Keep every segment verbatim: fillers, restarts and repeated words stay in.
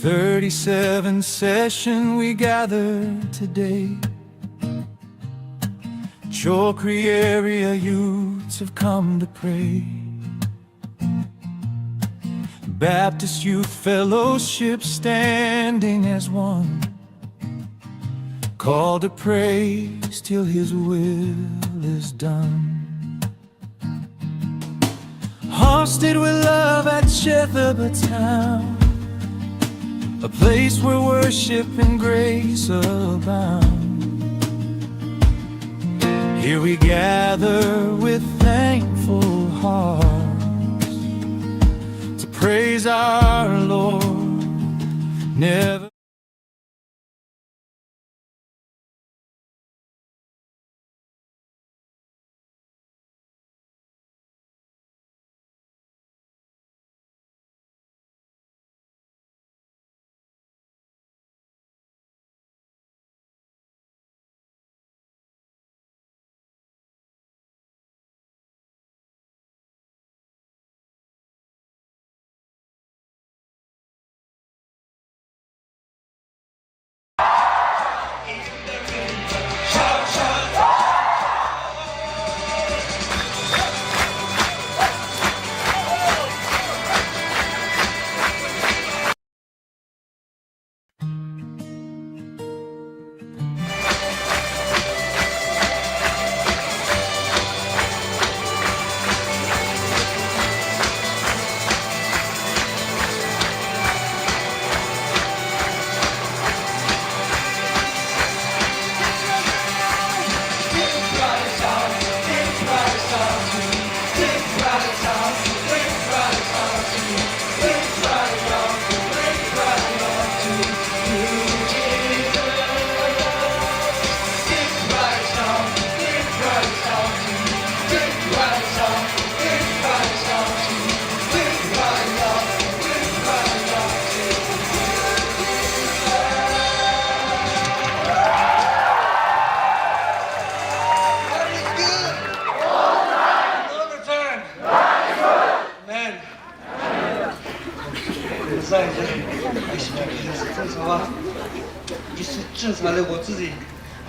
Thirty-seven session we gather today. Chokri area youths have come to pray. Baptist Youth Fellowship standing as one. Call to praise till his will is done. Hosted with love at Shethaba town, a place where worship and grace abound. Here we gather with thankful hearts to praise our Lord. Never God is good. All the time. Amen.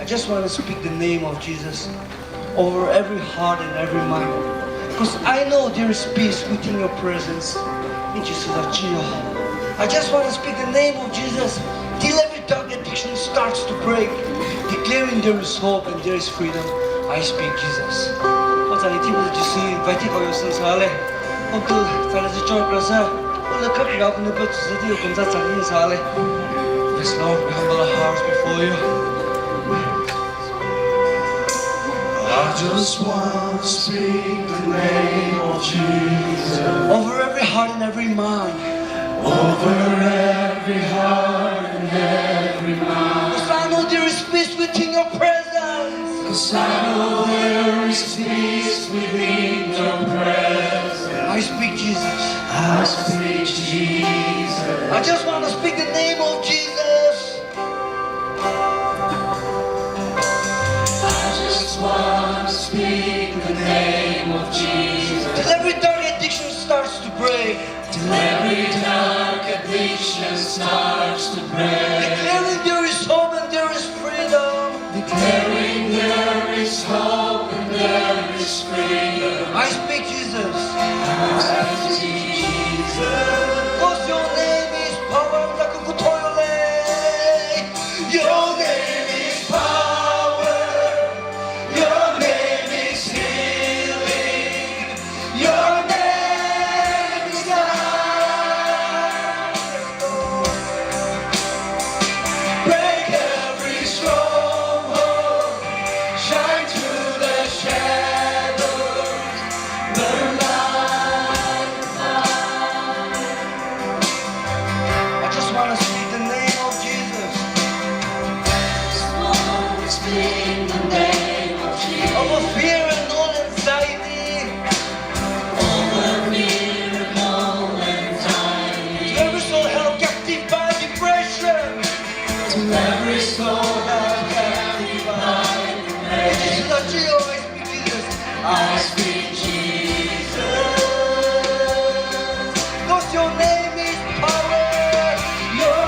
I just want to speak the name of Jesus over every heart and every mind. Because I know there is peace within your presence. In Jesus' name. I just want to speak the name of Jesus till every dark addiction starts to break, declaring there is hope and there is freedom. I speak Jesus. O tsali thi pü Jisu invite ko yo sün sa le. O tu tsali ji chon kra sa. O le khap ya ku ne pü tsü di yo kun za tsali sa le. Yes, Lord, we humble our hearts before you. I just want to speak the name of Jesus over every heart and every mind. Over every heart and every mind. 'Cause I know there is peace within your presence. 'Cause I know there is peace within your presence. I speak Jesus. I speak Jesus. I just want to speak the name of Jesus. I just want to speak the name of Jesus. Till every dark addiction starts to break. Till every dark addiction starts to break. Declaring there is hope and there is freedom. Declaring there is hope and there is freedom. I speak Jesus. I speak Jesus. 'Cause your name is power. Your name is power. Your name is healing. Your name is life. Break every stronghold. Shine through the shadows. Burn like a fire. I just want to speak the name of Jesus. Just want to speak the name of Jesus. Over fear and all anxiety. Over fear and all anxiety. To every soul held captive by depression. To every soul held captive by depression. Jesus, I speak Jesus. I speak Jesus. 'Cause your name is power. Your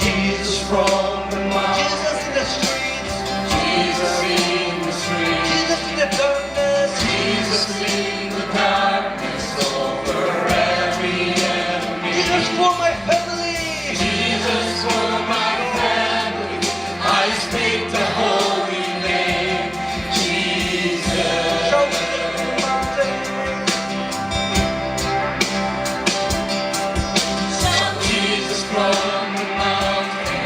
Jesus from the mountain. Jesus in the streets. Jesus in the streets. Jesus in the darkness. Jesus in the darkness over every enemy. Jesus for my family. Jesus for my family. I speak the holy name, Jesus. Shout Jesus from the mountain. Shout Jesus from the mountain.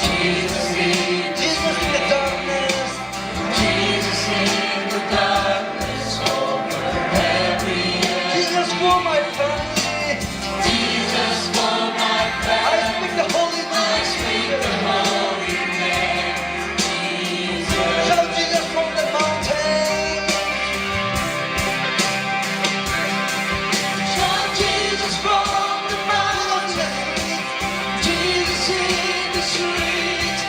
Jesus in, Jesus in the darkness. Jesus in the darkness over every enemy. Jesus for my family. Jesus for my family. I speak the holy name. I speak the holy name, Jesus. Shout Jesus from the mountain. Shout Jesus from the mountain. Jesus in the street.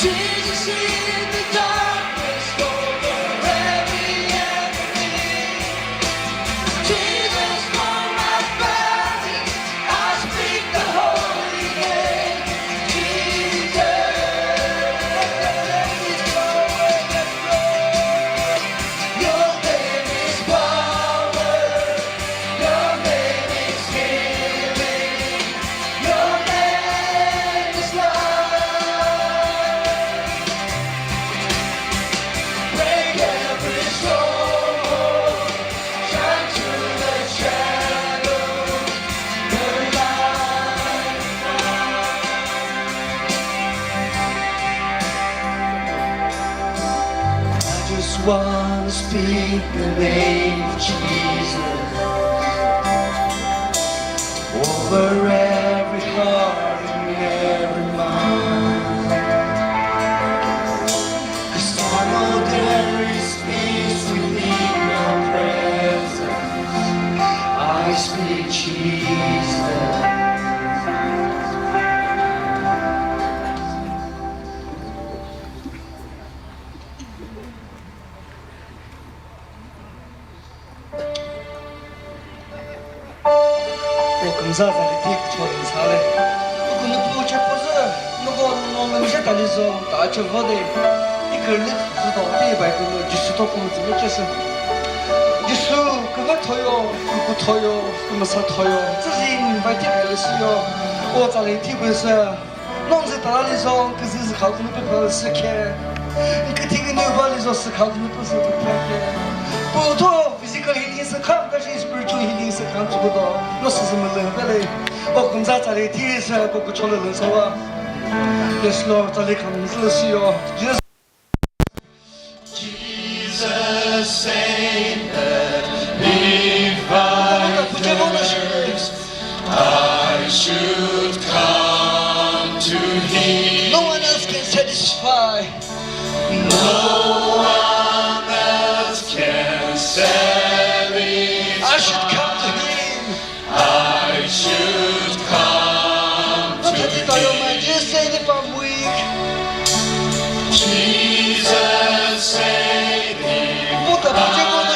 Jesus in the darkness over every enemy. Jesus for my family, I speak the holy name, Jesus. Your name is power and glory. Your name is power. Your name is healing. Your name is love. Break every stronghold. Shine through the shadows. The light of God. I just wanna speak the name of Jesus over every heart and every mind. 'Cause I know there is peace within your presence. I speak Jesus. Ko kümüza za lü thi kücho lü sa le. Ko kümüza pu che pu zü, nüko no mümüzhe tali zo, ta che vo de. I kürlü zü do, ti bai kürlü, Jisu to kümüzü le che sü. Jisu, küva thoyo, küku thoyo, kümüza thoyo. Zü zin, bai ti kürlü sü yo. O za lü thi bu sü. Nongzü tala lizo, küzü zü kha künü pü phalü sü khe. Küthi künü ba lizo sü kha künü pü sü pü khe. Pu tho physical healing sü kha, kashi spiritual healing sü kha tsü do. No sü zü mülü bele. O kümüza tsale thi sü ko kuchole lü sawa. Yes Lord, tsale kha mülü sü yo. Jesus. Jesus, save the divine thirst. I should come to him. No one else can satisfy. No one else can satisfy. I should come to him. I should come to thee. Jesus, save me from weak. Jesus, save me. Puta, puta, puta,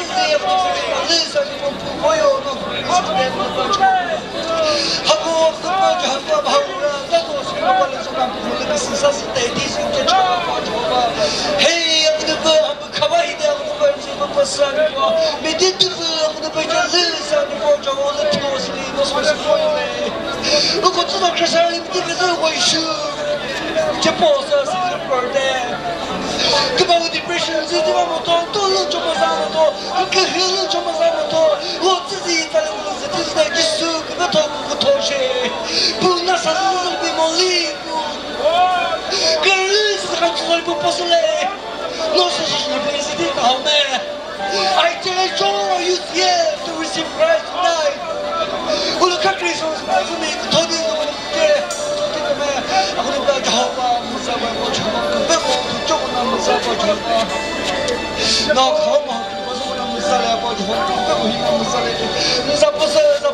tsüzi ya ko tsüzi ma lü sa ni ko pu ko yo no ko tsüzi de ko pa cho. Ha ko ko pa cho ha ko ba ra ta ko si ko ba lü sa ka pu lü ki sa si te di si ke cho pa cho ba. Hey, ya ko pa ha ko ka ba hi de ko pa si ko pa sa ni ko. Mi di du ko ko pa cho lü sa ni ko cho lü to si ni no so si ko le. Ko ko tsü da Christ ni mi di ke so ko shu. Che po sa si ko de. Ke ba depression zi di ba mo to, to lü cho ma sa mo to. Ke he lü cho ma sa mo to. Wo tsü zi ta lü mo zi tsü zi da Jisu ke ba to ko to she. Pu na sa zi zi bi mo li. Kürüsü kha tsüzori pü posüle. No sü shi shi pü isi di ka home. I challenge all our youth here to receive Christ tonight. Ulu kha Christ hu sü mi ku thodi no ke. Thodi no me. Aku ni ba Jehovah, musa ba ko Jehovah, ku be ko tu cho na musa ba Jehovah. No ka home. Muzale apo Jehovah, muzale,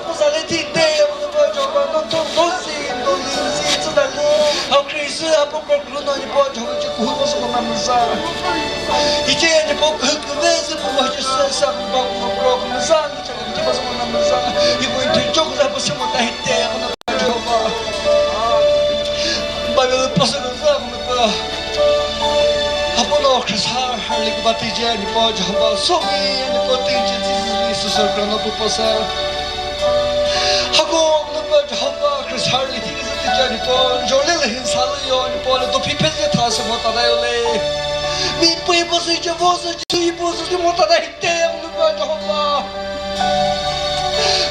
muzale ti te, muzale apo Jehovah, no to, no si, no si, si, tsüta li. Ha Christ apo ko gru no ni po Jehovah, che ku po so na muza. Iche ni po ku ku ve si po mo che sa sa po mo pro muza, ni che ni po so na muza. I po ni cho ku sa po se mo ta hi te, mo na Jehovah. Bible po so na muza. Apo no Christ har har li küba tiji ani po Jehovah, somi ani po tiji tiji li susar krano pu posa. Hako ani po Jehovah Christ har li tiji tiji ani po, jole le hin sa le yo ani po le to phi phe je tha se mo ta da yo le. Mi po i po se je vo se je i po se je mo ta da hi te ani po Jehovah.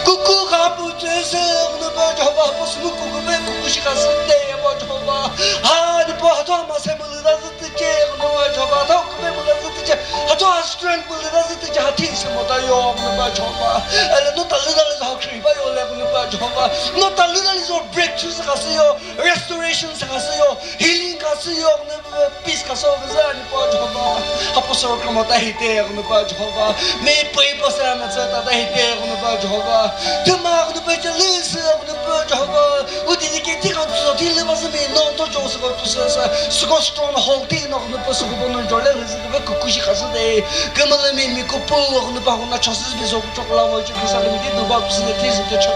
Kuku ka pu che se ani po Jehovah po su kuku ve kuku shi ka se te ani po Jehovah. Ha ani po ha to ma se mo le da se. Tüche, Jehovah, tho küme mülü zü tüche, ha cho ha strength mülü zü tüche, ha thing sü mo ta yo, Jehovah. Ele no ta lü da lü zo ha khri ba yo le, Jehovah. No ta lü da lü zo breakthrough sü ka sü yo, restoration sü ka sü yo, healing ka sü yo, peace ka sü yo, Jehovah. Ha po sor ka mo ta hi te, Jehovah. Me pui po sa na sa ta ta hi te, Jehovah. Thüma, Jehovah, che lü sü, Jehovah. U ti ni ke ti ka tu so ti lü ba sü mi no to jo sü ko tu sü sa. Sü ko stronghold ti no ko po sü ko no jo le sü ko ku ku shi ka sü de. Kümüla mi mi ko po ko no pa ko na cho sü bi so ko chok la mo chi ku sa mi ti du ba ku sü de ti sü ke cho.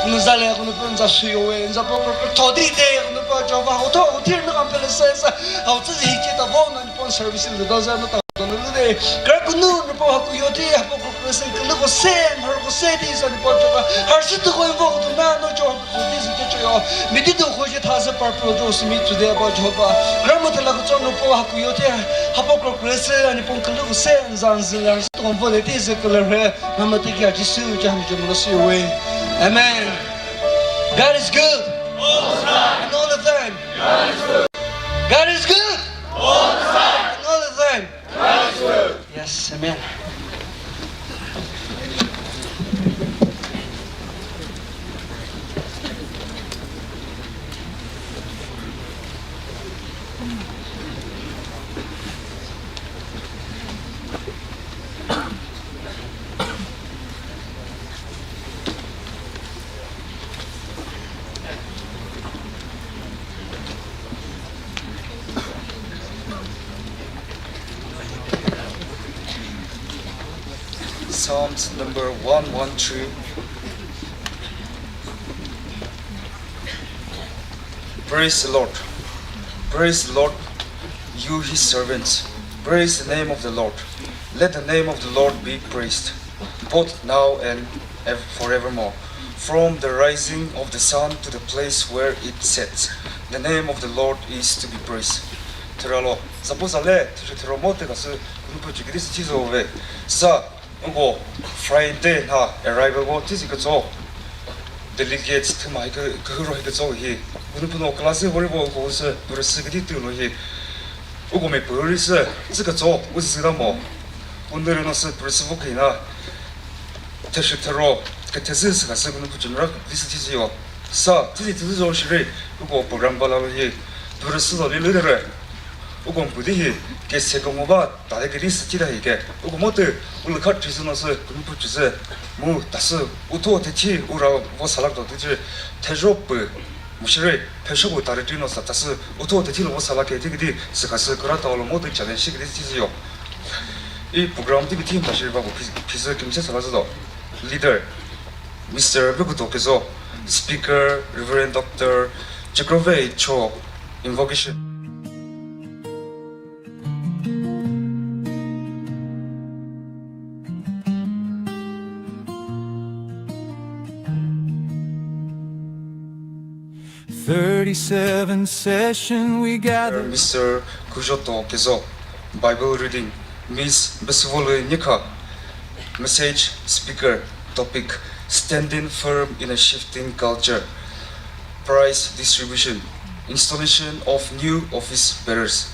No za le ko no po za sü yo we za po ko to di de ko no pa jo ba ho to ko ti no ka pe le sa sa. Au tsü hi ke ta vo no po service le da za no ta no le de. Kra kunu nüpo ha kuyo thi, hapo kro kre se, künüko se, mharko se thi sa nüpo choka. Harsi tüko invo kutu na no cho hapo kutu thi si cho yo. Midi tu ko je tha se par pro jo simi tu de ba jo ba. Kra mo thala ko cho nüpo ha kuyo thi, hapo kro kre se, ani pon künüko se, zan zin harsi tüko invo le thi se kala re. Mama te kya Jisu cha mi jo mo si we. Amen. God is good. And all the time. God is good. And all the time. Yes, amen. Psalms number one one three. Praise the Lord. Praise the Lord, you his servants. Praise the name of the Lord. Let the name of the Lord be praised, both now and ev- forevermore. From the rising of the sun to the place where it sets, the name of the Lord is to be praised. Thüralo, zapo zale, thüralo mo te kasü, kunu pü chikidi si chizo ve. Sa, uko Friday na arrival bo tisi kütso. Delegates thüma hi kü, kühüro hi kütso hi. Kunu pü no class hi vori bo uko sü, pürü sü kidi tülo hi. Uko me püri sü, sü kütso, u sü da mo. Kunu rüno sü pürü sü vo kina. Thüshü thüro, küthesü sü kasü kunu pü chimra, lisi tisi yo. Sa, tisi tisi zo shiri, uko program bala lo hi. Pürü sü lo li lü re. Uko mpü di hi, kese ko ngo ba, tade kedi sü tida hi ke. Uko mo tü, u lü kha tisi no sü, kunu pü chüsü. Mu, tasü, utho te chi, u ra vo salak to tüchü. Thüjo pü, mu shiri, phesho bu tare tino sa, tasü, utho te chi lo vo salak ke, ti kedi, sü kasü, kura ta lo mo tü challenge shi kedi tisi yo. I program ti bithi mta shiri ba ko phis-, phizü kimse sala züdo. Leader, Mister Vikuto Kezo. Speaker, Reverend Doctor Chikrove Cho. Invocation. Thirty-seven session we gather. Mister Kujoto Kezo, Bible reading, Miss Besuvole Nyikha, message speaker, topic, Standing Firm in a Shifting Culture, prize distribution, installation of new office bearers.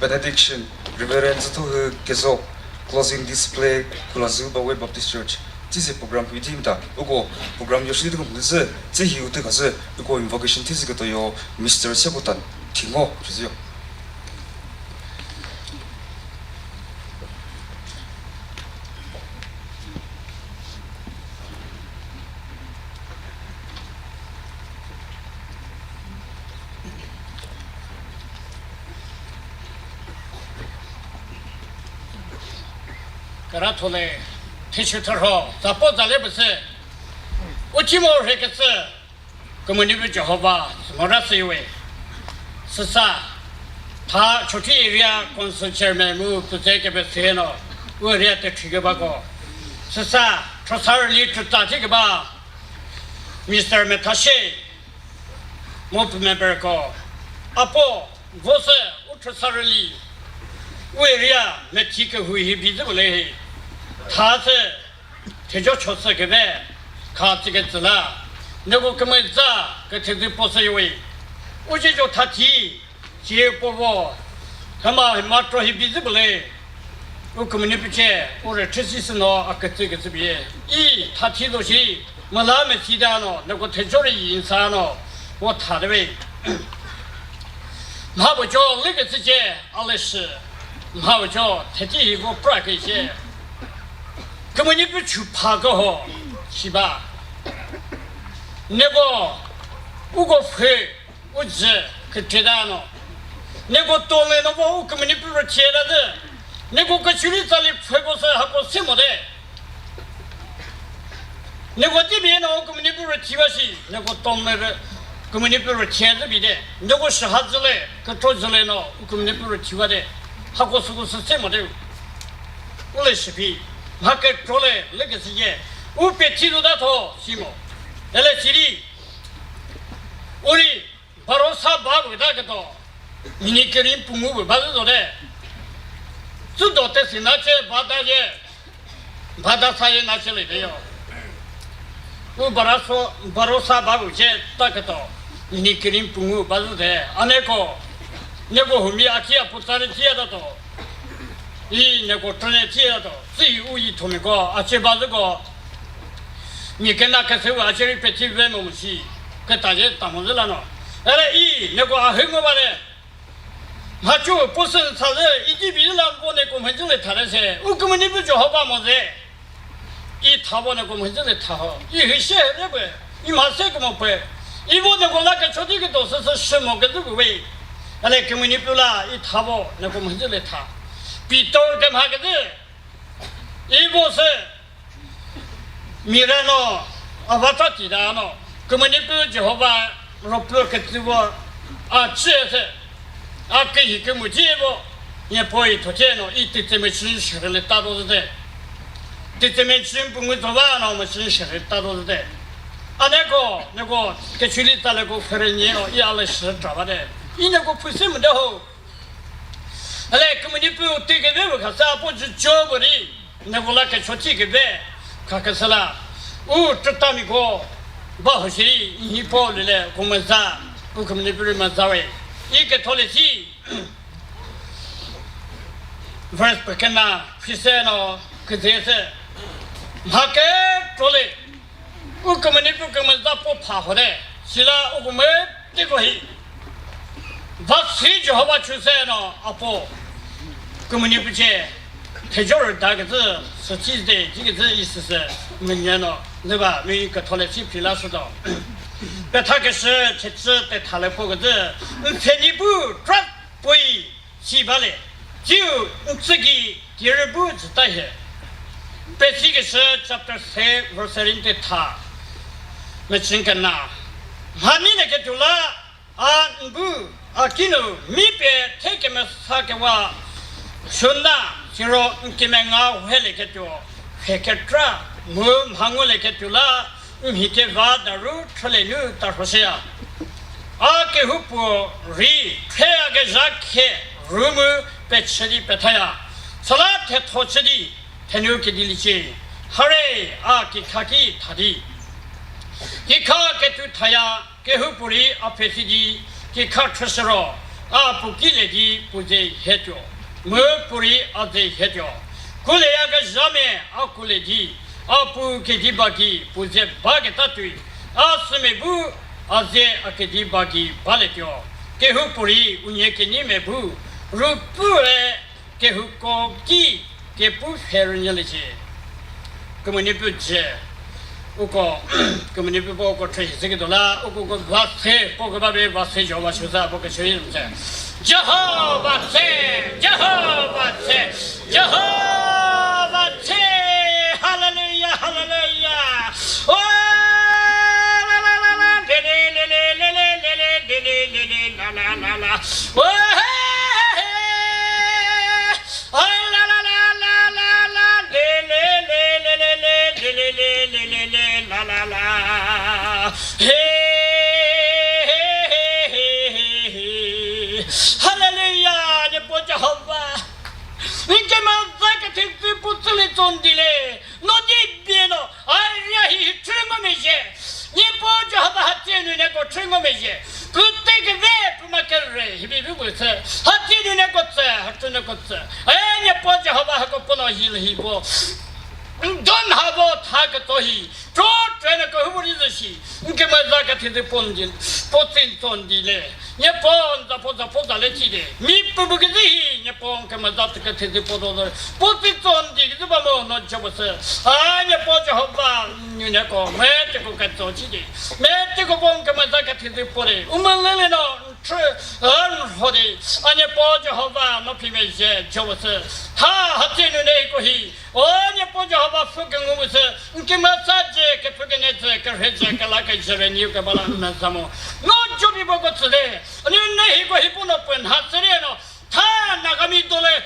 Benediction, Reverend Züthohü Kezo, closing display, Khulazu Bawe Baptist Church. Tsüsü program hi thimta, uko program yoshi tüko mülüsü, tsühi utü khasü, uko invocation thizü küto yo, Mister Sekutan, thingo, chüzü yo. Kara thole, thishu thürho, zapo zale bese, uchimo rheketse, Kümünipi Jehovah, mora siwe. Süsa, tha Chokri Area Council Chairman mu pütse kebe seno, u area te thige bako. Süsa, Throsarli tuta thige ba, Mister Methashe, mu member ko. Apo, vose, u Throsarli, u area, methi ke hui hi bizi bole hi. Tha se, Thejo chotsa keve, kha tsike tsüla, neko kümüza, ke thezi posa yoi. Uji jo thati, chie povo, hema hema tro hi bizi bole. U kümüni piche, u re thesi sino, a kütsi kütsi biye. I thati do shi, mala me sida no, neko thejo re yin sa no, o tha de ve. Mha bo jo le kütsi che, ale shi. Mha bo jo, theti hi vo pra ke she. Kümüni pü chü pha ko ho, shiba. Neko, uko phe, u zü, küthe da no. Neko tole no vo u kümüni pü rüthe da de. Neko küchüli tsali phe ko se ha ko se mo de. Neko ti bi no u kümüni pü rüthe wa shi. Neko tole re, kümüni pü rüthe de bi de. Neko shi ha zü le, kütho zü le no, u kümüni pü rüthe wa de. Hako süko sü se mo de. U le shipi. Mha ke tro le, le ke si ye. U pe thi do da tho, si mo. Ele siri. U ri, baro sa ba bu da ke to. Mini kirin pungu bu ba zo de. Zu do te si na che ba da ye. Ba da sa ye na che le de yo. U bara so, baro sa ba bu che ta ke to. Mini kirin pungu ba zo de. Ane ko. Ne ko humi aki a pu sa re chi ya da to. I ne ko tene chi ya da to. Zi u i thomi ko, a che ba zo ko. Ni ke na ke se wa che ri pe thi ve mo mo si. Ke ta ye ta mo ze la no. Ere i ne ko a hü ngo ba le. Mha chu pu sün sa ze, i ji bi la ko ne ko mhe le tha le se. U kümüni pü Jehovah mo ze. I tha bo ne ko mhe le tha ho. I hü she ne pe. I ma se ko mo pe. I bo ne ko la ke choti ke to se se shi mo ke zu we. Ale kümüni pü la i tha bo ne ko mhe le tha. Peter ke mha ke ze. I bo se. Mira no, a va ta ti da no, kümüni pü Jehovah ro pü ke tü vo, a che se, a ke hi ke mu che vo, nye po i tho che no, i ti te me chin shi le ta do de. Ti te me chin pu mu zo va no, me chin shi le ta do de. A ne ko, ne ko, ke chuli ta le ko fere nye o, i a le shi tra va de. I ne ko pu se mu de ho. Ale kümüni pü u ti ke ve ka sa po ju cho bo ri. Ne ko la ke cho ti ke ve. Ka ke sa la. U tüta mi ko. Ba ho shi ni po le le ko ma za. U kümüni pü ma za we. I ke tho le si. Verse pe ke na. Phi se no. Ke ze se. Ma ke tro le. U kümüni pü kümüza po pha hore. Sila u kümü tiko hi. Va si Jehovah chuse no apo. Kümüni pü che. Thejor da ke zü, sü chi de, ji ke zü i sü sü. Münye no. Leba, mi ke thole si phi la sü do. Pe tha ke sü, che zü, te tha le po ke zü. Mfeni bu, trust pui. Si ba le, jiu ntsüki kiri bu zü ta he. Pe si ke sü chapter se verse rin te tha. Me chin ke na. Mha mi ne ke tu la, a nbu, a kinu, mi pe the ke me sa ke wa, shun na, siro nke me nga he le ke tu, he ke tra, mu mha ngu le ke tu la, mhi ke va daru thole nu ta rhoshia. A ke hu pu ri, the a ke ja khe, ru mu pe chedi pe thaya. Sala the tho chedi, the nu ke dili che. Hare, a ke kha ki thadi. Ke kha ke tu thaya, ke hu pu ri a pe si di, ke kha thosero, a pu ki le di pu ze he tyo. Mu pu ri a ze he tyo. Ku le ya ke ja me, a ku le di. A pu ke di ba ki, pu ze ba ke ta tui. A sü me bu, a ze a ke di ba ki ba le tyo. Ke hu pu ri, u nye ke ni me bu. Ru pu e, ke hu ko ki, ke pu fe ru nye le che. Kümüni pü je. U ko, kümüni pü po ko thre hi se ke do la, u ko ko va se, po ko ba be va se Jehovah shu za, po ke che yi se. Jehovah se, Jehovah se. Jehovah che, hallelujah, hallelujah. Oh, la, la, la, la, le, le, la, la, la, la, la, la, la. Oh, hey, hey, hey. Oh, la, la, la, la, la, la, le, le, le, le, le, le, le, le, le, le, le, la, la, la. Hey, hey, hey, hey, hey, hey. Hallelujah, ne po Jehovah. Nge ma za ke thing ti pu tsü le tson di le. No di bie no. Ai ya hi hi thring ngo me je. Ni po Jehovah ha tse nu ne ko thring ngo me je. Ku te ke ve pu ma ke re. Hi bi bi bu tse. Ha tse nu ne ko tse. Ha tse ne ko tse. Ai ni po Jehovah ha ko po no hi le hi bo. Don ha bo tha ke to hi. Tro tro ne ko hu bu ri zü shi. Nge ma za ke thing ti pon di. Po tsin tson di le. Nye po nza po za po za le chi de. Mi pu bu ke zi hi, nye po nke ma za ke thing ti po do do. Po ti tson di ke zi ba mo no jo bo se. A nye po Jehovah, nyu ne ko, me te ko ke tso chi de. Me te ko po nke ma za ke thing ti po de. U ma le le no, tru, an ho de. A nye po Jehovah, no phi me je, jo bo se. Ha, ha ti nyu ne ko hi. O, nye po Jehovah fü ke ngu mu sü, nke ma sa je, ke fü ke ne je, ke rhe je, ke la ke je re nyu ke ba la me za mo. No jo bi bo ko tsü de. Nyu ne hi ko hi pu no pün ha sü re no. Tha na ka mi do le,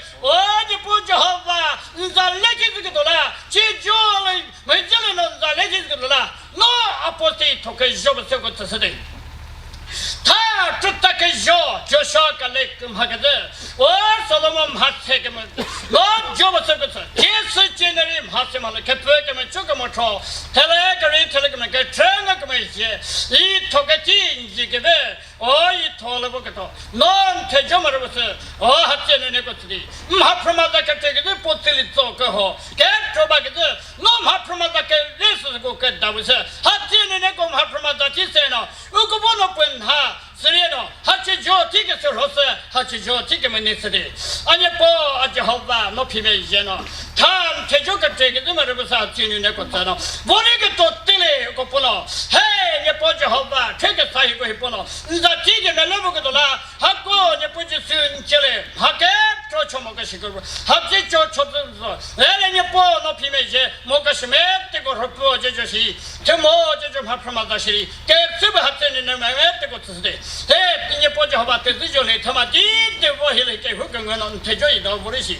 Mha küzü, o Solomon mha se kümüzü, no Job sü küzü, Jisu January mha se mha lü küpü kümüzü kümüzü cho, thele kari thele kümüzü kütreng kümüzü je, i tho küti nji kübü, o i tho lü bu kütho, non the jo mürü bu sü, o ha che nü ne ko tsüdi, mha phrüma za küthe küzü po tsili tso küho, kütho ba küzü, no mha phrüma za küzü sü ko küda bu sü, ha che nü ne ko mha phrüma za chi se no, u ko bo no pün ha, Sireno, ha che jo thi ke sü rhosü, ha che jo thi ke meni siri. A Nyepo, a Jehovah, no phi me yeno. Than the jo ke tre ke zuma rübüsa tsü nü ne ko tsano. Vori ke to tele ko pulo. He, Nyepo Jehovah, the ke sa hi ko hi pulo. Nza thi ke me lebu ke dola. Ha ko Nyepo Jisu nchele. Ha ke tro chomo ke shikuru. Ha che cho cho zo. Ele Nyepo, no phi me ye. Mo ke shime te ko rhopo je jo shi. Thümo je jo mha phrüma za shiri, ke tsübü ha tsü nü nü me me te ko tsü de. He, Nyepo Jehovah te zü jo le thüma di te vo hi le ke hu ke ngö no the jo i do vo ri shi.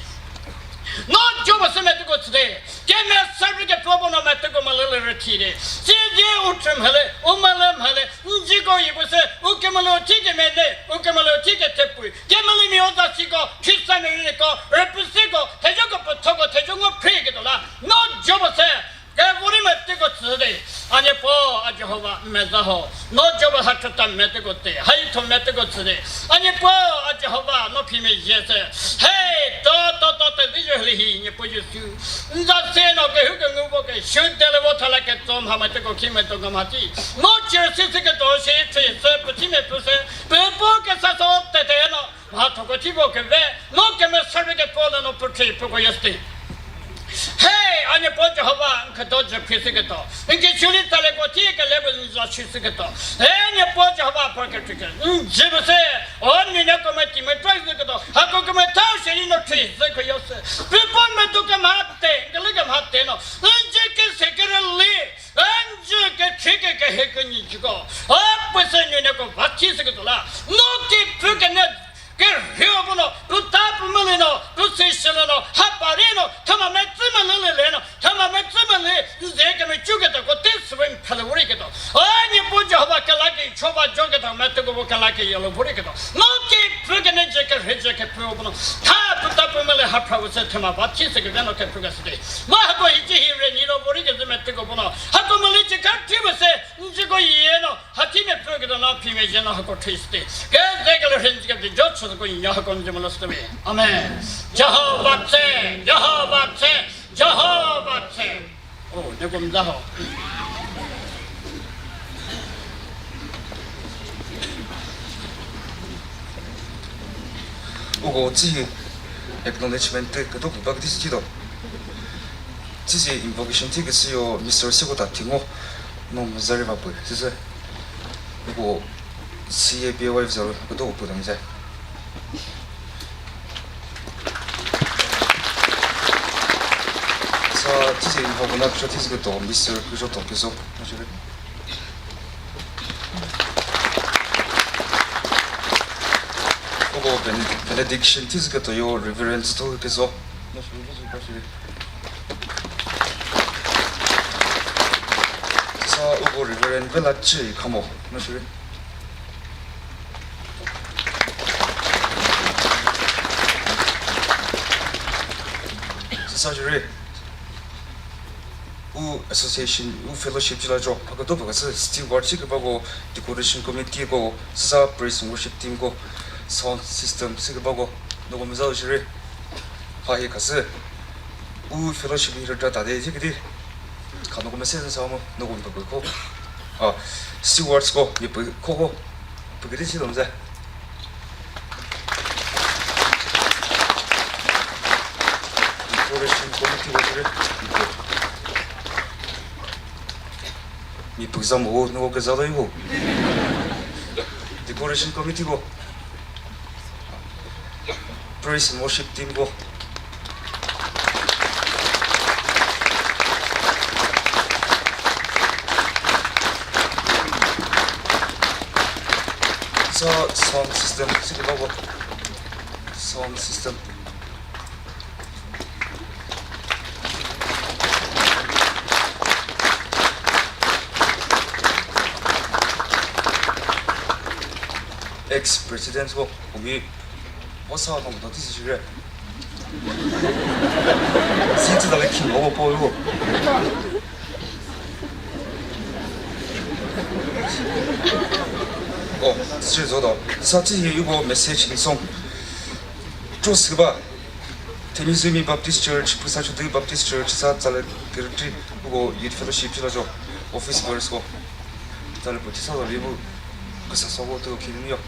No jo ba sü me te ko tsü de. Ke me sa ri ke pho bo no me te ko ma le le re thi de. Si je u trim hele, u ma le mha le, nji ko yi bu se, u ke ma le thi ke me ne, u ke ma le thi ke te pu. Ke ma le mi o za si ko, thi sa me ri ko, re pu si ko, the jo ko pu tho ko, the jo ngo phri ke do la. No jo ba se. Ke vori me te ko tsü de, a Nyepo, a Jehovah, me za ho. No Job ha chota me te ko te, ha i tho me te ko tsü de. A Nyepo, a Jehovah, no phi me ye se. Hey, to, to, to, te di jo le hi, Nyepo Jisu. Nza se no ke hu ke ngu bo ke, shu de le vo tha la ke tso mha me te ko khi me to ngam ha ti. No chir si si ke to shi, tri se, pu ti me pu se, pu po ke sa so te te no. Mha thoko thi vo ke ve, no ke me sa ve ke po le no pu tri pu ko yo sti. Hey, a Nyepo Jehovah, nke do je phi si ke to. Nke chuli tale ko thi ke level ni za chi si ke to. Hey, Nyepo Jehovah, pa ke tri ke. Mm, je bu se, o ni ne ko me ti me try si ke to. Ha ko ke me thao she ni no tri si ke yo se. Pi pon me du ke ma te, nke le ke ma te no. Mm, je ke se ke re li. Mm, je ke tri ke ke he ke ni ji ko. A, pu se ni ne ko va chi si ke to la. No ke pu ke ne Ke rheo bu no, pu ta pu mülü no, pu se shilü no, ha pa ri no, thüma me tsü mülü lü lü no, thüma me tsü mülü, nze ke me chu ke ta ko te sü wen phalü vori ke to. A Nyepo Jehovah ke la ke, choba jo ke ta me te ko bo ke la ke yelü vori ke to. No ke pu ke ne je ke rhe je ke pu bu no. Tha pu ta pu mülü ha phra vu se thüma va thi se ke ve no ke pu ke se de. Ma ha ko hi ji hi re ni no vori ke ze me te ko bu no. Ha ko mülü ji ka thi vu se, nji ko ye no. Ha thi me pü ke do na phi me je na ha ko thri sti. Ke ze ke le hren ke de jo chu ko nya ha ko nje mo lo sti. Amen. Jehovah tse, Jehovah tse, Jehovah tse. Oh, ne ko mza ho. Uko tsühi acknowledgement ke do ba ke tsühi do. Tsühi invocation thi ke sü yo Mister Siko ta thingo no mzari va pü. Tsühi. Ko C A B Y zero ko do pu dang zai. Sa tsühi ho ko na psho thi ke to Mister Kujo to ke so. Ko ben-, benediction thi ke to yo Reverend to ke so. Sa uko Reverend Vela Chi khamo, no shiri. Sa shiri. U association, u fellowship jila jo, paka do paka sa steward shi ke ba ko, decoration committee ko, sa praise and worship team ko, sound system shi ke ba ko, no ko mizal shiri. Ha hi ka sü. U fellowship hi rütra ta de, jikidi. Ka noko mese sa mo, noko mpe ko. Ah, stewards ko, mi pe ko ko. Pe kidi chi dong za. Decoration committee ko jire. Mi pe za mo, noko ke za do yo. Decoration committee ko. Praise and worship team ko. So, sound system, sigi ko. Sound system. Ex-president ko, umi. What's up, no, this is Shire. Since the king of Apollo. Oh, this is Zodo. Such a you go message in song. Trust ba. Themizumi Baptist Church, Phusachodü Baptist Church, sa tsale territory, ugo Youth Fellowship, chila jo, office bearers go. Tsale puti sa libu, kasa sa go to kidney yo.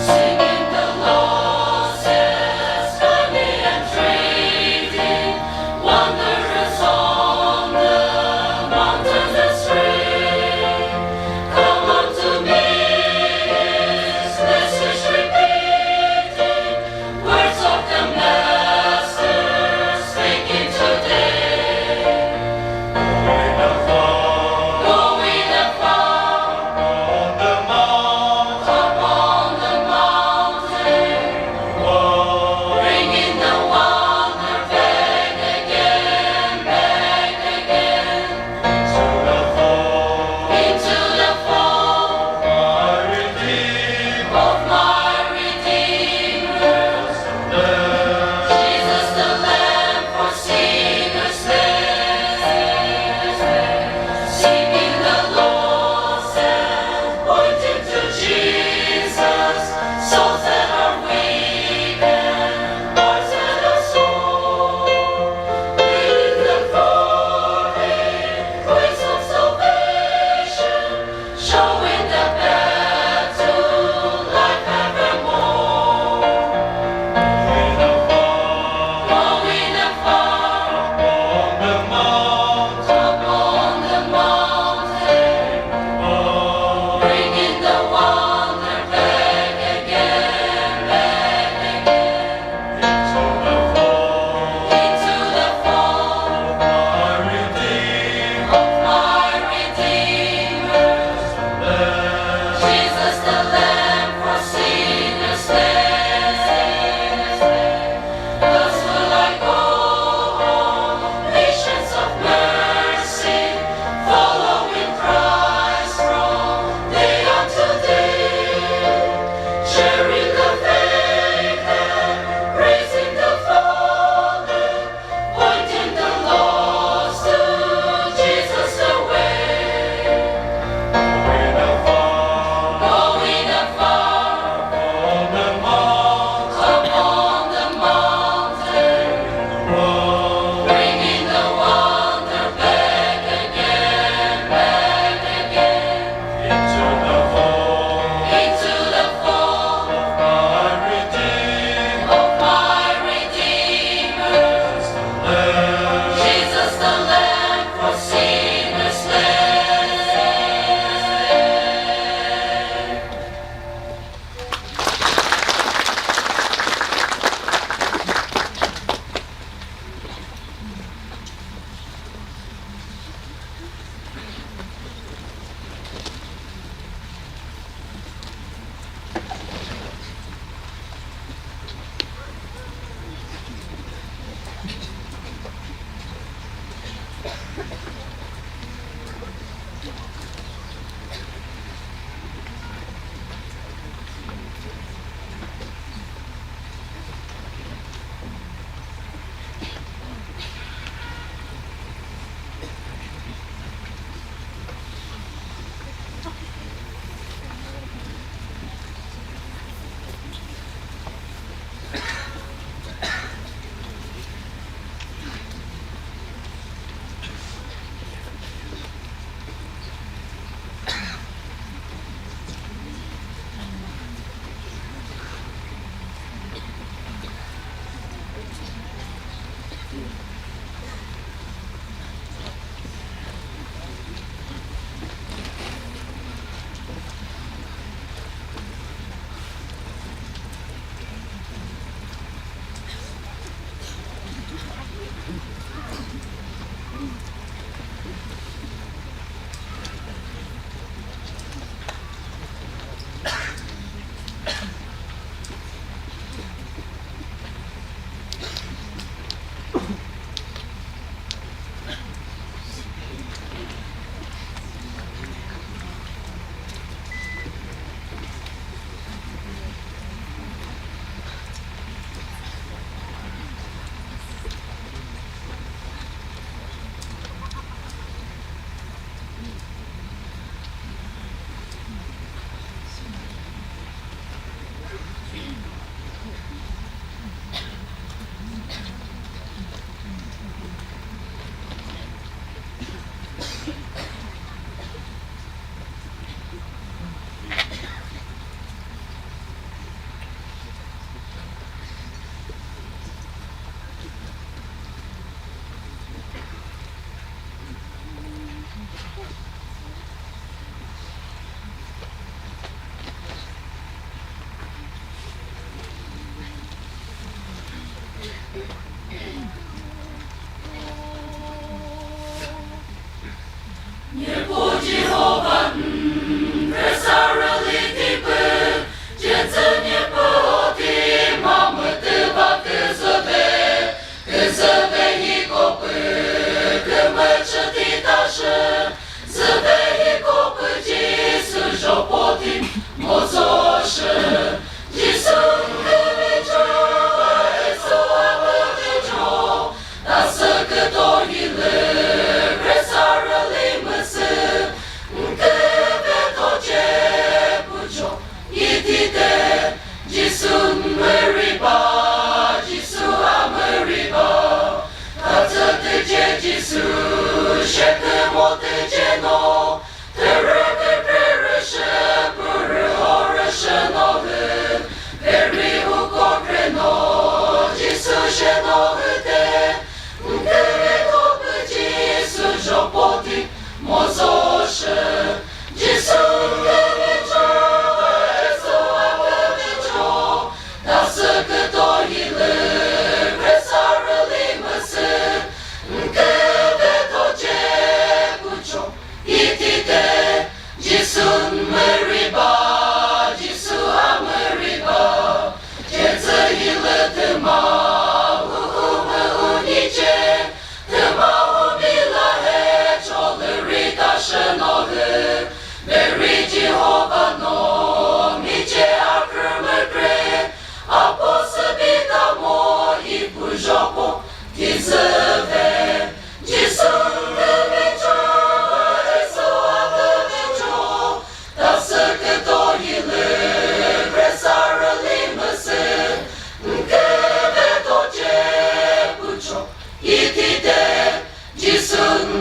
Singing the Lord's symphony and trading, wanderers on the mountains astray. Come unto me, his message repeating, words of the Master speaking today. Going afar, going afar, upon the mount, upon the mountain, bringing the wanderer back again, back again. Into the fold, into the fold, my Redeemer, of my Redeemer, Jesus the Lamb for sinners slain. Singing the Lord's song, pointing to Jesus, souls that are weak and hearts that are sore. Leading them forth in ways of salvation, showing the path to life evermore. Going afar, upon the mount, upon the mountain,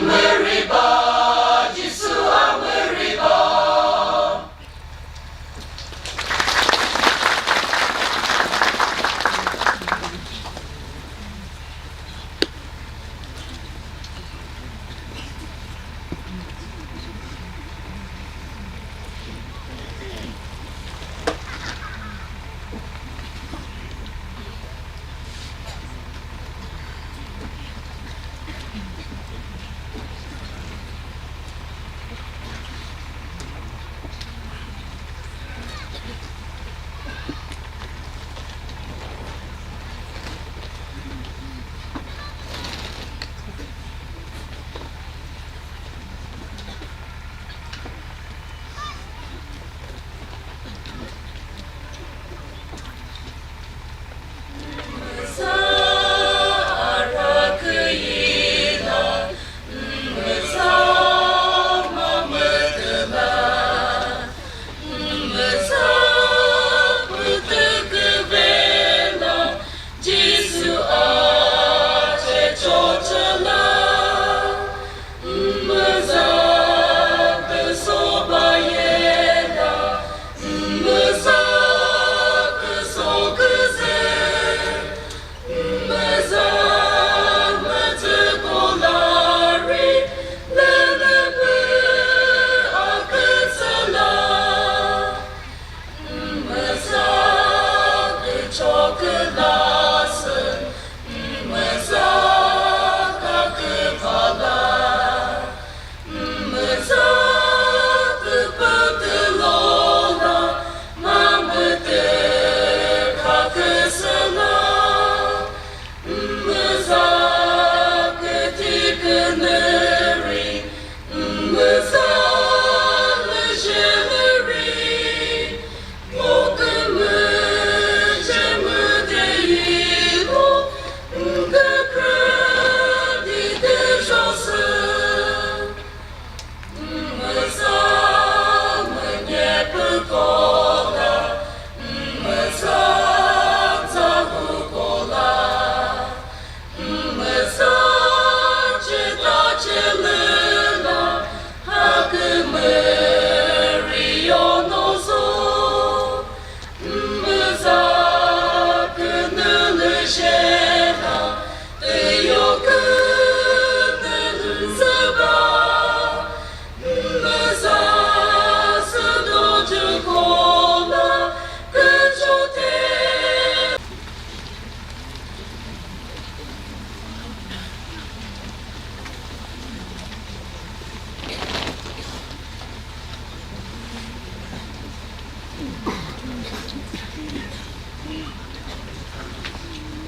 Mürüba, Jisu a mürüba.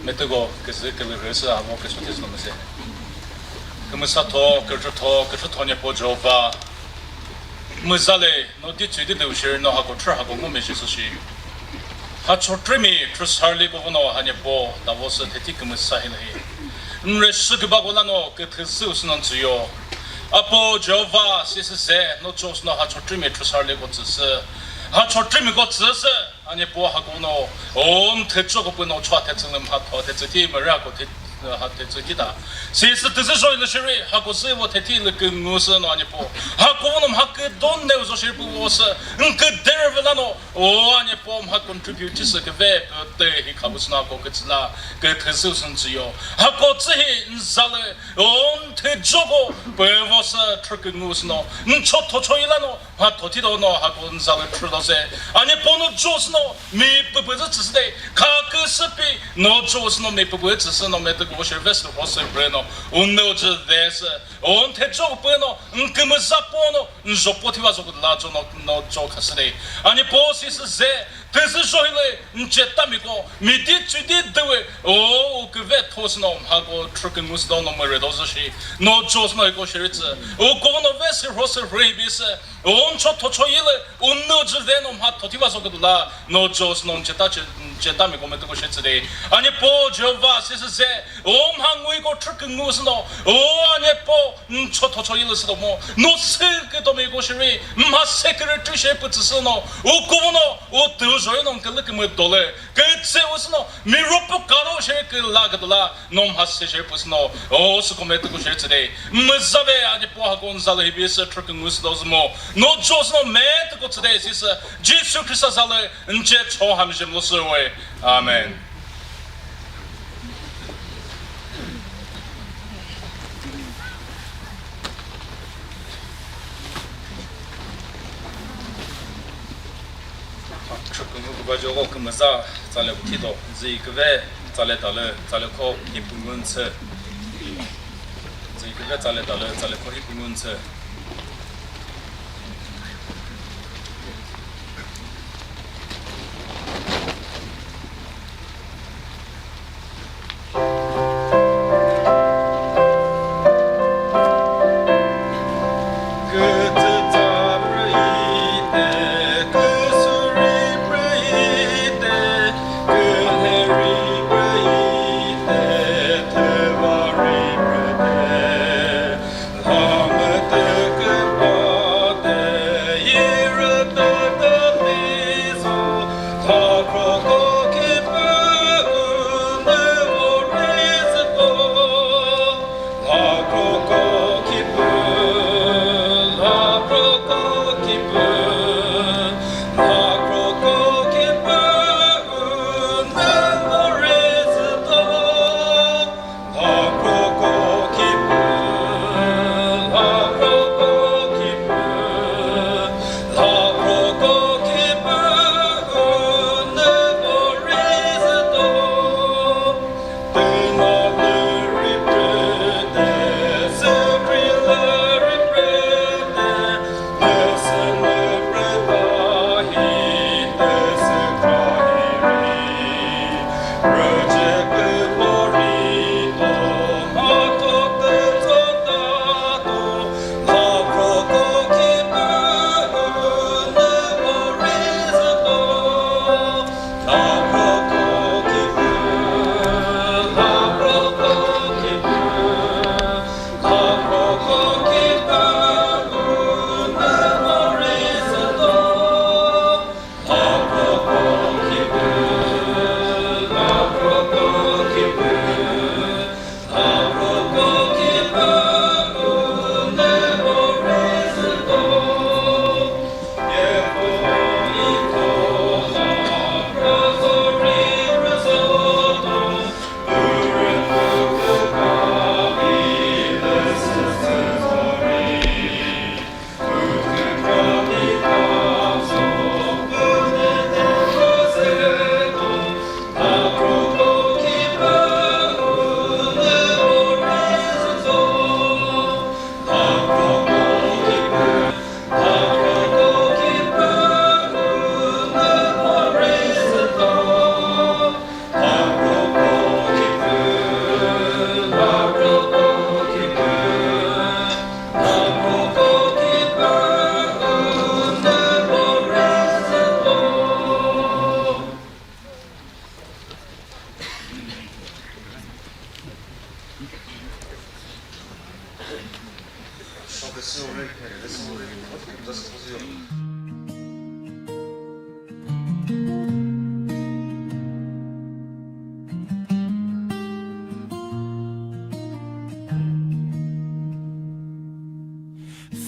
Metüko küzü külühü sü amo küsüti sü mese. Kümüsa tho, kürütho, kürütho Nyepo Jehova. Müzale, no di tsü di de ushiri no hako thrü hako ngo me Jisu shi. Ha chotrimi thrü sarli ko no ha Nyepo, davo sü theti kümüsa hi lahi. Nre sü küba ko lano, küthü sü usunan tsüyo. Apo Jehova, sisi se, no chos no ha chotrimi thrü sarli ko tsüsü. Ha chotrimi ko tsüsü. A Nyepo hako no, o, n thechoko pü no chwa thetsü lü mha tho thetsü thi mürü hako the, ha thetsü thi ta. Si sü tüzü zoi lü shiri, hako sü vo thethi lü küngu sü no a Nyepo. Hako no mha küdon ne uzo shiri pü vo sü, n küderü vela no, o, a Nyepo mha contribute sü küve pü te hi khabu sü no hako kütsü la, küthü sü sü n tsüyo. Hako tsü hi n za lü, o, n thechoko pü vo sü thrü küngu sü no, n cho tho cho yi la no, mha thothido no hako n za lü thrüdo se. A Nyepo no jo sü no mi püpü zü tsüsü de. Kha küsü pi no jo sü no mi püpü tsüsü no metüko shiri ve sü ho sü bre no. Un no zü ve sü. Un the jo pü no. N kümüza po no. N jo po thiva zo la jo no, no jo khasü de. A Nyepo sisi ze. Tüzü zho hilü, n chetami ko, mi di tsü di de we, o, u küve tho sü no, mha ko thrü küngu sü do no mürü do zü shi, no jo sü no hiko shiri tsü, u ko no ve sü rho sü rhü bi sü, o, n cho tho cho yi lü, u nü zü ve no mha tho thiva zo küdu la, no jo sü no n cheta che, Cetami ko metüko shetsüde. Ani po Jehovah sisi se. O mha ngui ko thrükü ngu sino. O ani po ncho thocho yili sino mo. No sü ke to mi ko shiri. Mha secretary she pütsü sino. O kuno. O tu zo no ke lükü mü dole. Ke tse o sino. Mi ropo karo she ke la ke dola. No mha se she pütsü no. O sü ko metüko shetsüde. Mü zave ani po ha ko nzale hibi se thrükü ngu sino zmo. No jo sino metüko tsüde sisi. Jesu Christa zale. Nche cho hamjim lo sü we. Amen. Chukunu kuba jogo kümüza tsale uthi do. Zü küve tsale talü, tsale kho hi pungun tsü. Zü küve tsale talü, tsale kho hi pungun tsü.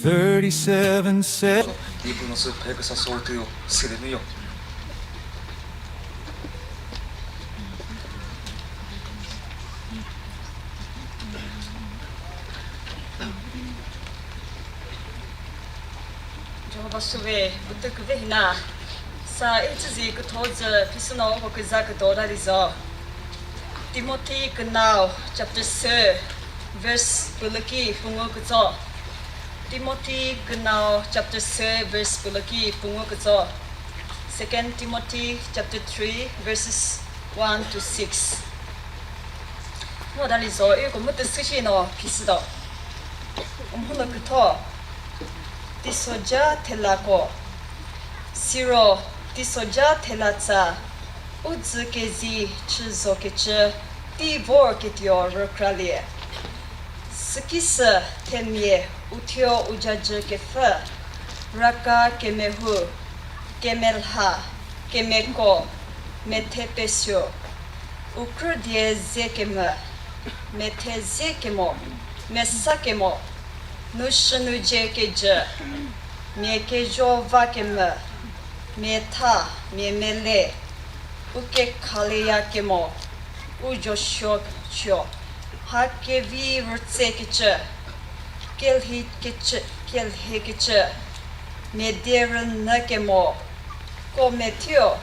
Thirty-seven se. Ni puno sü phe küsa so tüyo, sirinu yo. Jehovah sü ve, butü küve hina. Sa e tsüzi kütho zü phisüno ko küza küdo da lizo. Timothy künao chapter sü verse pülüki pungu kütso. Timothy künao chapter sü verse pülüki pungu kütso. Second Timothy chapter three verses one to six. Ngo dali zo, e ko mütü süshi no phisü do. Umhüno kütho. Tisoja thela ko. Siro, tisoja thela tsa. Udzü kezi chü zo kechü ti vor ketio rükra lie. Sükisü themie uthio ujajü kefü, raka kemehu, kemelha, kemeko, methe pesio, ukrü die ze kemü, methe ze kemo, mesa kemo, nu shü nu je kejü, mie kejo va kemü, mie tha, mie mele, uke khaleya kemo, ujo sho sho, ha kevi rütse kechü, kelhi kechü, kelhe kechü, mie die rünü kemo, ko methio,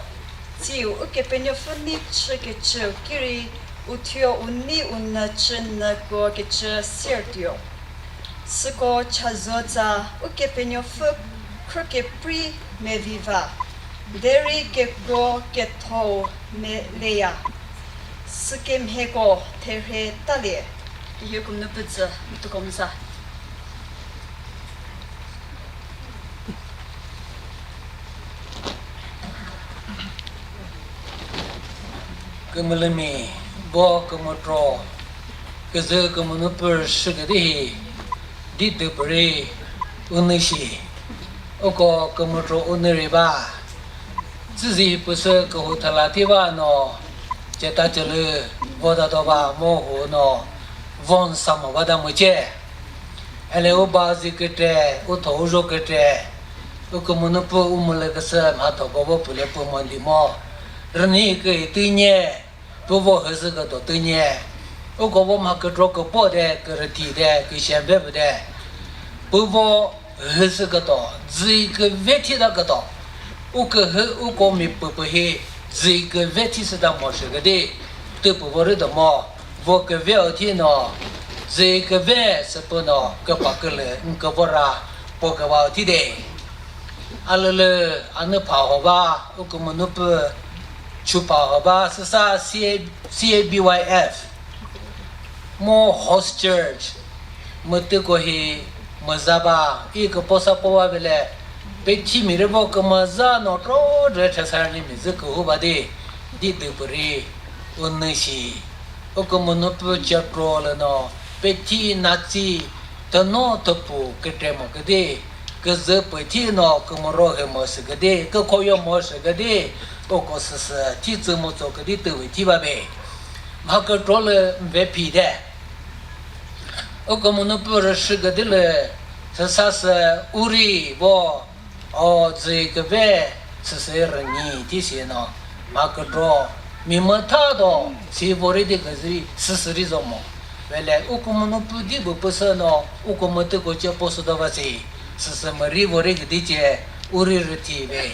tsiu ukepenuopfü ni chü kechü kiri, uthio uni unü chü nü ko kechü sirtio. Süko chazotsa ukepenuopfü khrü kepri meviva, deri kekro kethou meleya. Sükemheko therhe talie. Yekum nü pütsü tukomza. Kümülümi, vo kümütro, küzü kümünupü shüküdihi, di tüpüri unüshi, uko kümütro unüriba, tsüzi püsü kühu thala thiva no, ceta cülü, vo da dova mo hu no, von samu vada müce. Ele u ba zi kükre, u tho u zho kükre, u kümünupü u mülü küsü mha thoko vo püle pü mo ndi mo. Rüni kü tünye, pü vo hüsü küdo tünye. U ko vo mha kükro küpo de, kürüthi de, küshembe pü de. Pü vo hüsü küdo, zü küve thi da küdo. U kühü, u ko mi pü pü hi, zü küve thi sü da mo shü küdi. Tüpü vo rü do mo. Vo küve uthi no, zü küve süpü no, küpa külü, nküvora, po küva uthi de. Alülü, anü pha hova, u kümünupü, chu pha hova, süsa C A, C A B Y F. Mo host church, mütüko hi müza ba, i küposa po va vele, pethi mi rüvo kümüza no tro dre thesarni mi zü kühu ba di, di dü püri, unüshi. U kümünupü cekro lü no, pethi natsi, thüno thüpu kütre mo küdi, küzü pü thi no kümüro hü mo sü küdi, kükhoyo mo sü küdi, uko süsü thi tsü mu tso küdi tüvi thi ba be. Mha kükro lü mve phi de. U kümünupü rüshü küdi lü, süsa sü uri vo, o zü küve süsü rünyi thi si no, mha kükro, mi mütha do, si vori di küzü süsü ri zo mo. Vele u kümünupü di bu püsü no, u kümütüko ce po sü do va si, süsü müri vori küdi ce, uri rüthi ve.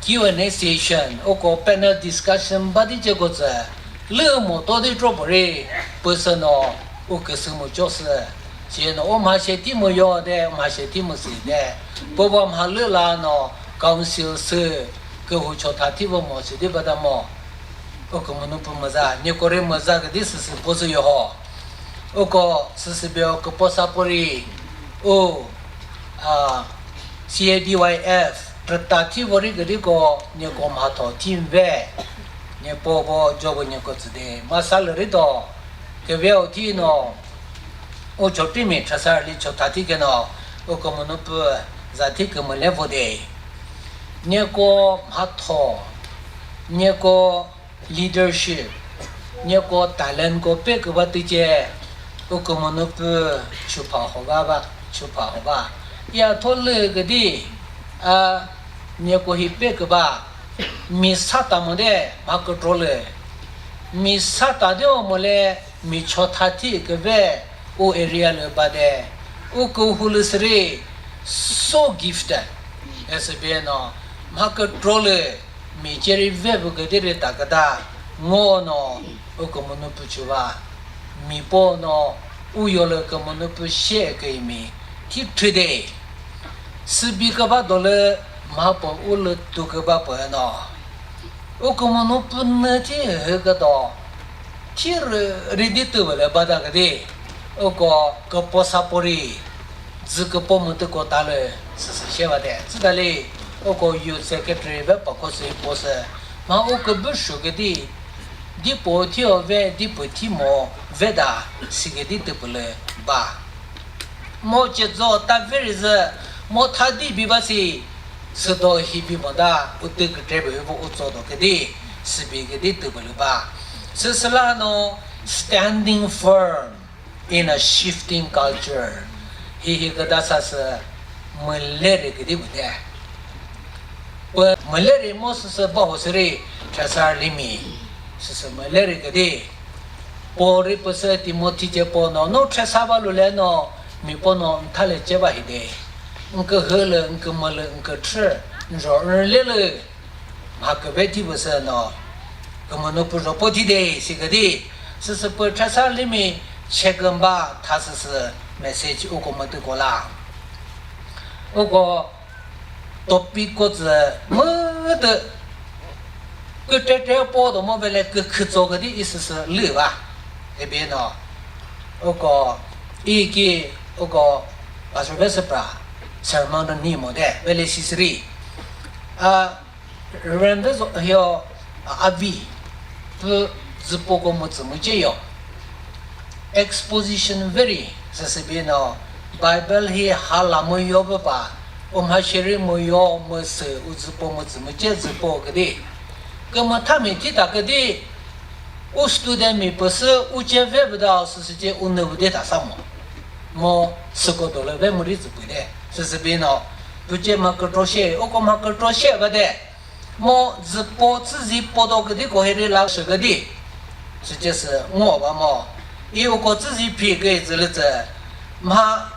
Q and A session, uko panel discussion ba di ceko tsü, lü mo to di tro pori, püsü no, u küsü mu cho sü, si no, u mha she thi mu yo de, u mha she thi mu si de, pü va mha lü la no, council sü, kühu cho tha thi vo mo si di ba da mo. U kümünupü müza, nyeko ri müza küdi süsü po sü yo ho. Uko süsü be o küposa pori, u, a, C A D Y F, rüta thi vori küdiko, nyeko mhatho thi mve, nyepo vo jobo nyeko tsüde, masa lüri do, küve o thi no, u chotimi thasar li chotha thi keno, u kümünupü za thi kümüle vo de. Nyeko mhatho, nyeko leadership, nyeko talent ko pe küva tüce, u kümünupü chupha hova ba, chupha hova. Ya tho lü küdi, a, nyeko hi pe küva, mi sa ta mo de, mha kükro lü. Mi sa ta de o mo le, mi chotha thi küve, u area lü ba de, u kühu lü süri, so gifted. Esi be no, mha kükro lü, mi ceri ve bu küdi ri ta küta, ngo no, u kümünupü chuva, mi po no, u yolü kümünupü she kümi, thi thüde, sübi küva dolü, mha po u lü tu küva po no. U kümünupü nü thi hü küdo, thi rü, ridi tüvele ba ta küdi, uko küposa pori, zü küpo mütüko ta lü süsü she va de. Tsüta li, uko youth secretary ve pako sü po sü, Ma u kübü shu küdi, di po thi o ve, di po thi mo ve da, si küdi tüpülü ba. Mo che zo ta veri zü, mo tha di bi ba si, sü do hi bi mo da, u tü kütre bü vo u zo do küdi, si bi küdi tüpülü ba. Sü sü la no, standing firm in a shifting culture. Hihi küta sa sü müleri küdi müde. Pü müleri mo süsü baho süri thresar limi. Süsü müleri küdi. Paul ri püsü Timothy ce po no, no thresar ba lule no, mi po no nthale ce ba hide. Nkühü lü, nkümülü, nküthrü, njo nrülelü. Mha küve thi püsü no, kümünu pü zho po thi de, si küdi, süsü pü thresar limi che kümba tha süsü message uko mütü kola. Uko topic ko zü mütü kütete po do mo vele kükütso küdi i süsü lü va. Ebi no, uko, i ki, uko, pastor ve süpra, sermon ni mo de, vele sisiri. A, Reverend zo hio, a, avi pü züpoko mütsü müce yo. Exposition veri, süsübi no, Bible hi hala müyo pü pa, umha sheri müyo müsü u züpo mütsü müce züpo küdi. Kümüthami thita küdi, u student mi püsü u ce ve pü da süsü ce u nü pü de ta sa mo. Mo süko dolü ve müri züpü de, süsübi no, pü ce ma kükro she, uko ma kükro she ba de. Mo züpo tsüzi po do küdi ko heri la shü küdi. Süce sü ngo ba mo. I uko tsüzi phi küi zülütsü. Mha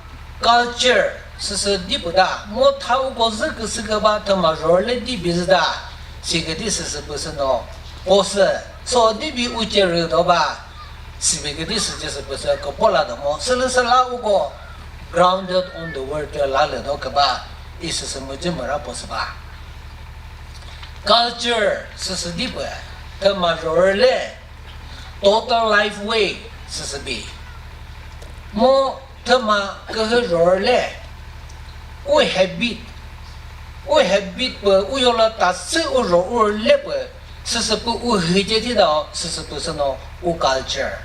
culture süsü di pü da. Mo tha uko zü küsü küba thüma role di bizü da. Si küdi süsü püsü no. Po sü. So di bi u ce rü do ba. Sibi küdi süce sü püsü küpo la do mo. Sülüsü la uko grounded on the word la lü do küba. I süsü müzü müra po sü ba. Culture süsü di pü, thüma role, total life way süsü bi. Mo thüma kühü role, u habit, u habit pü, u yola ta sü u ro u le pü, süsü pü u hüce thi da, süsü pü sü no u culture,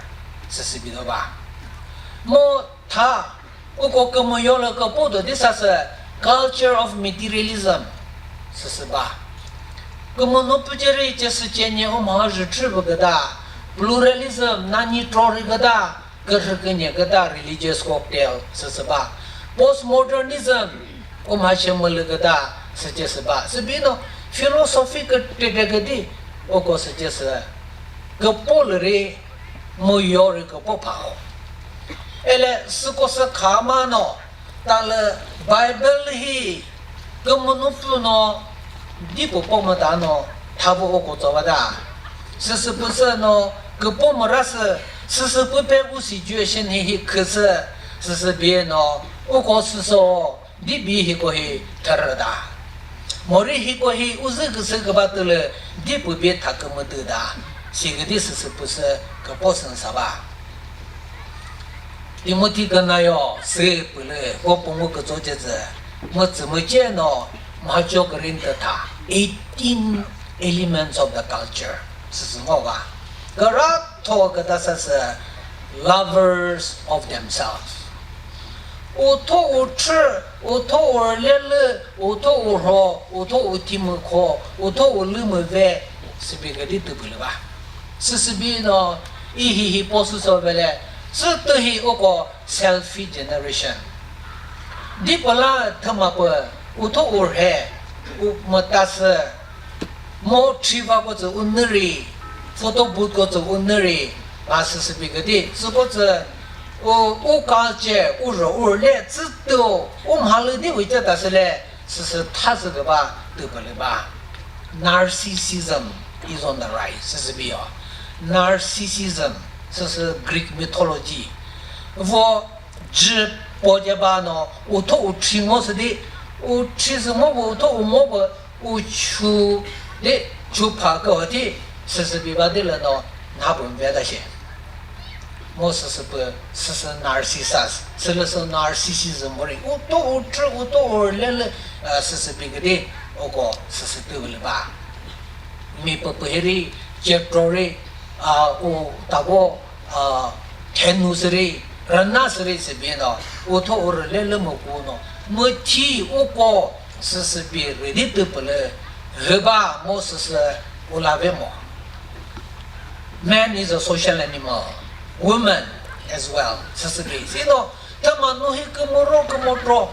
süsü bi do ba. Mo tha, uko kümüyo lü küpo do di sa sü culture of materialism süsü ba. Kümünu püceri ce sü ce nye u mha zhü thü pü küta, pluralism, nani tro ri küta, kürhü künye küta religious cocktail süsü ba. Postmodernism, u mha shemülü küta süce sü ba. Sübi no philosophy kütete küdi, uko süce sü küpo lü ri, müyo ri küpo pha ho. Ele süko sü kha ma no, ta lü Bible hi kümünu pü no di pü po müta no, tha pü uko tso va da. Süsü pü sü no, küpo müra sü, süsü pü pe u situation hi hi khü sü, süsü bi no, uko süsü o, di bi hiko hi thürü da. Mori hiko hi u zü küsü küba tülü di pü bi tha kümütü da. Si küdi süsü pü sü küpo sün sa ba. Timothy küna yo sü pülü ko pungu kütso ce zü. Mütsü müce no mhacho Korinth tha eighteen elements of the culture. Süsü ngo ba. Kara tho küta sa sü lovers of themselves. Utho uthü, utho urlelü, utho urho, utho uthimükho, utho ulümüve, sübi küdi tüpülü ba. Süsübi no, i hihi po süso vele, sütü hi uko selfie generation. Di pala thüma pü, utho urhe, u mütasü, mo thiva ko tsü unüri, photo booth ko tsü unüri, ma süsübi küdi, süko tsü, u, u culture, u ro, u le, tsü tü, u mhalü di u ce ta süle, süsü tha sü küba, tüpülü ba. Narcissism is on the rise, süsübi yo. Narcissism, süsü Greek mythology. Vo, jü po ce ba no, utho uthri ngo sü di, uthri sü ngo bu, utho u ngo bu, uchu, di, chu pha kü ho di, süsübi ba di lü no, nha bu mve da she. Mo süsü pü, süsü narcissus, sülüsü narcissism mori, utho uthri, utho urlelü, eh, süsübi küdi, uko süsü tüpülü ba. Mi püpü hiri, cetro ri, a, u tako, a, thenu siri, rana siri sibi no, utho u rüle lü muku no, müthi uko süsübi rüdi tüpülü, hüba mo süsü ulave mo. Man is a social animal, woman as well, süsübi. Sino, thüma no hi kümüro kümütro,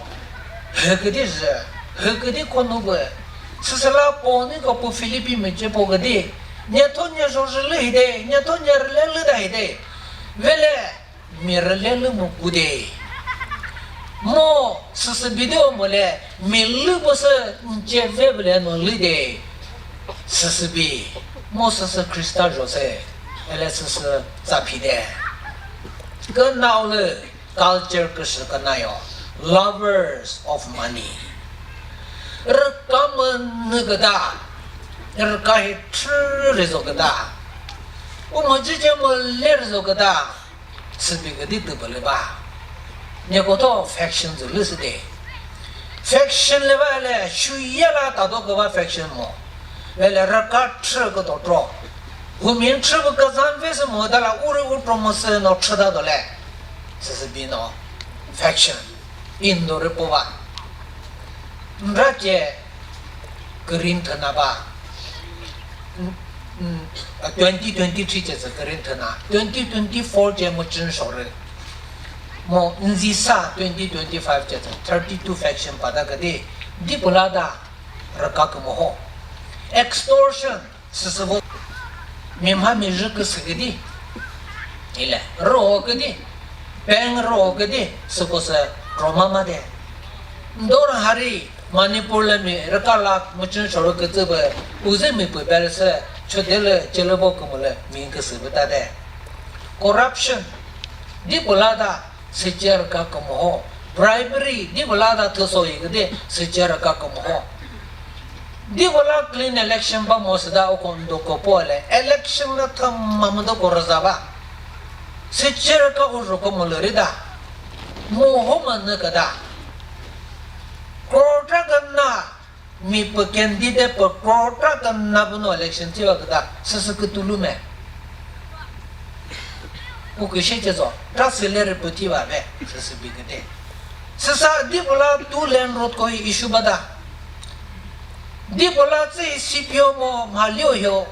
hüküdi zü, hüküdi konu bü, süsüla poni ko pu Philippi mi ce po küdi, nyetho nyezho zhülü hide, nyetho nyerüle lü da hide, vele, mi rüle lü mu kude. Mo süsübi de o mole, mi lü püsü nce ve bile no lü de. Süsübi, mo süsü Krista zho se, ele süsü zaphi de. Künao lü culture küsü künayo, lovers of money. Rüka mü nü küta, rüka hi thü ri zo küta. U mü cice mü le ri zo küta. Sübi küdi tüpülü ba. Nyeko tho faction zü lü süde. Faction lü ba le shuye la tato küba faction mo. Vele raka thü küto tro. Humin thü bu kazan ve sü mo da la uri utro mo sü no thü da do le. Süsübi no faction. Indo ri po ba. Nra ce green thüna ba. Twenty twenty-three ce tsü green thüna. Twenty twenty-four ce mücün shorü. Mo nzisa twenty twenty-five ce tsü thirty two faction pata küdi. Di pula da raka kümoho. Extortion. Süsüvo mi mha mi zhü küsü küdi. Ile, rüho küdi. Peng rüho küdi. Süko sü trauma ma de. Ndor hari Manipur le mi rüka la mücün shorü kütsü bü uzi mi pü bel sü chode le celebo kümüle mi küsü bü ta de. Corruption. Di pula da Süce rüka kümüho. Bribery, di pula da thüso yi küdi, süce rüka kümüho. Di pula clean election ba mo süda uko ndoko po le, election la thüma müdo ko rüza ba. Süce rüka uzho kümülü ri da. Muho mü nü küda. Crore ta küna, mi pü candidate pü crore ta küna pü no election thiva küta, süsü kütulu me. Ku küshe ce zo, ta süleri pü thiva ve, süsü bi küte. Süsa di pula two lane road ko hi issue bata. Di pula tsü C P O mo mha lio hio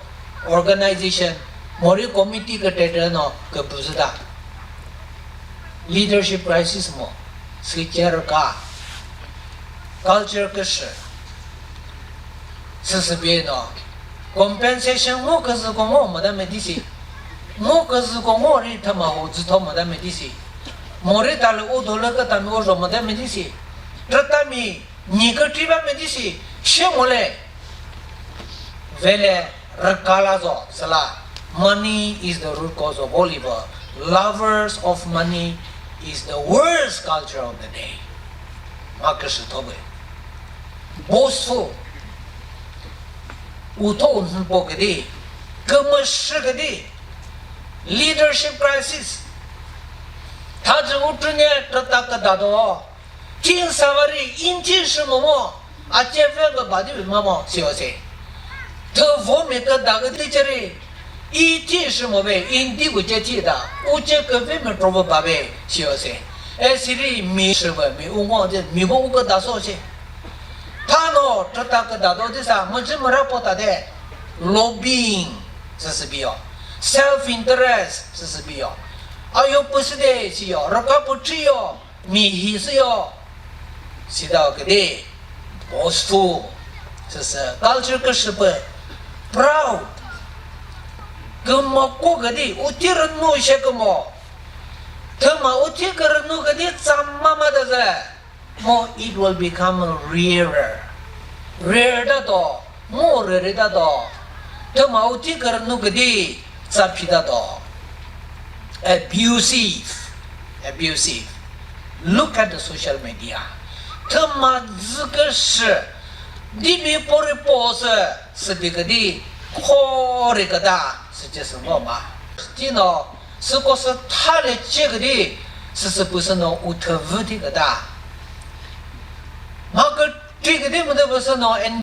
organization, mori committee kütete no küpüzü ta. Leadership crisis mo, süce rüka, culture küsü, süsübi no, compensation ngo küzü ko ngo müta mütisi, ngo küzü ko ngo ri thüma ho zütho müta mütisi, mori tali u dolü kütami uzho müta mütisi, trütami nyi kütri ba mütisi, she mole, vele rüka la zo, süla. Money is the root cause of all evil. Lovers of money is the worst culture of the day. Ma küsü thobe. Boastful. Utho unhü po küdi. Kümüsü küdi. Leadership crisis. Thazü utrünye tata küdado. Chin savari inchi shimo mo, ache ve ba ba di ma mo, si o se. Tho vo mi ka da ga di cheri, i thi shimo ve, in di gu che thi da, u che ka ve mi tro ba ve, si o se. E siri mi shi ve, mi u ngo de, mi vo u ka da so se. Tha no, tata ka da do di sa, mo chi mo ra po ta de, lobbying, sa si bi yo. Self interest, sa si bi yo. Ayo pu si de, si yo, ra ka pu chi yo. Mi hi sü yo. Sida küdi, boastful. Süsü culture küsü pü, proud. Kümo ko küdi, uthi rünu she kümo. Thüma uthi kürünu küdi tsama ma da zü. Mo it will become rarer. Rare da do. Ngo rüri ta do. Thüma uthi kürünu küdi tsa phi ta do. Abusive. Abusive. Look at the social media. Thüma zü küsü. Dibi pori po sü. Sübi küdi. Khori küda. Süce sü ngo ma. Tino. Süko sü thale che küdi. Süsü püsü no uthüvü thi küda. Ma kü Ti küdi mütü püsü no